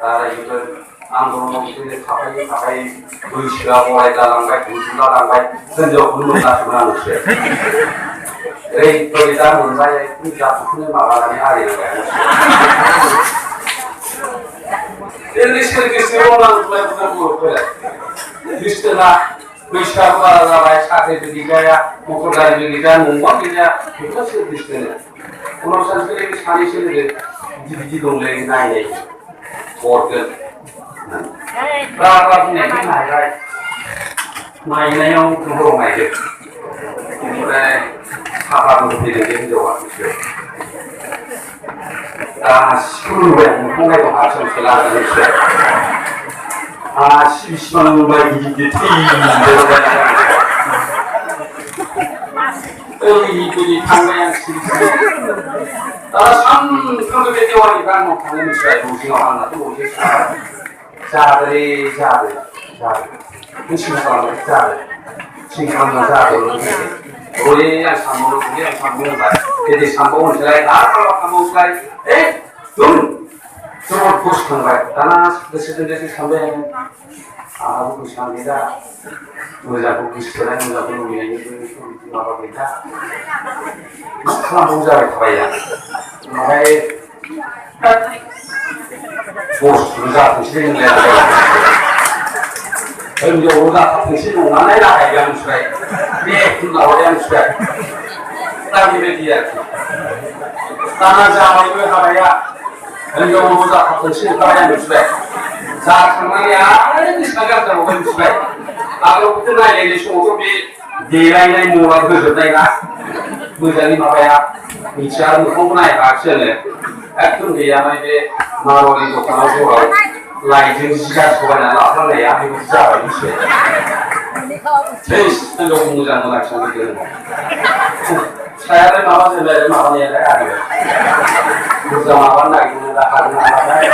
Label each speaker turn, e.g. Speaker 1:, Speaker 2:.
Speaker 1: दा बेफोर आन्दलनाव बिदिनो थाबाय बैसोआ बराय जालांबाय बुजुला लांबाय हिनजावखौनो मोनाखैमोन आं एसे ओरैबायदि दा मोनबाय जाथ'खौनो माबानानै आरिनांबाय लिस्टोन गोसोआव नांथ'लाय बर'फोरा लिस्टोना बैसोआ बारा जाबाय साख्रिबो गैजाया मटर गारिबो गैजाया न'मा गैजाया बेखौ सोर लिस्टोनो उनाव सानसेखालि सानैसो लोगो बिदि दंलै नायनाय हरगोन रागा बुंनायखौ नायबाय नायनायाव बर' नायदो ओमफ्राय साफाबो फैदों बे हिनजावा गासिबो नुबाय मोखां नायदों हारसिंसो लादों मिथिबाय आसि बिसिबां नुबाय गिदिर ओरैबायदि थांबाय आं सिरि दा सानफ्रोमबो बे देवानिफ्रा आंनाव थांनो मिथिबाय न'सिङाव आंनाथ' न'से जादों सिं खालामबाय जादों सिं खालामना जादों हरै आं सानबावो होनबाय बिदि सानबावनोसैलाय आरो सानबावनोसैलाय जोबोद गोसोखांबाय दाना गोसो सानबाय आंहाबो गोसोखां गैला मोजांखौ गोसोथोनाय मोजांखौ लुबैनायनिबो माबा गैला मा खालामबावो जाबाय थाबाय आं ओमफ्राय बसबो जाथोंसै होनलाय हिनजावल' जाथारथोंसै नंनानै लागायबाय आं मिथिबाय बे होनलाबाय आं मिथिबाय दा बेबायदि आरोखि दाना जाबायबो हाबाया हिनजावल' जाथारथोंसै होनलाबाय आं मिथिबाय जाखांनानै आरो गोसोआ गारजाबावबाय मिथिबाय आगोलावथ' नायलायनाय समावथ' बे देलायनाय मला होजोबनाय ना मोजाङै माबाया मिथिया मोखांखौ नायहागासै आङो एकदम गैयामोन बे मारवारि दखानाव जराव लाइटजों जि गारस'बायना लाफ्लांनाया बेबायदि जाबाय मिथिबाय हिनजावखौ मोजां लाखिनानै दोनो फिसायालाय माबा जोलाय माबानायालाय आरो बुरजा माबानो नागिरदों दा हागोन नालाय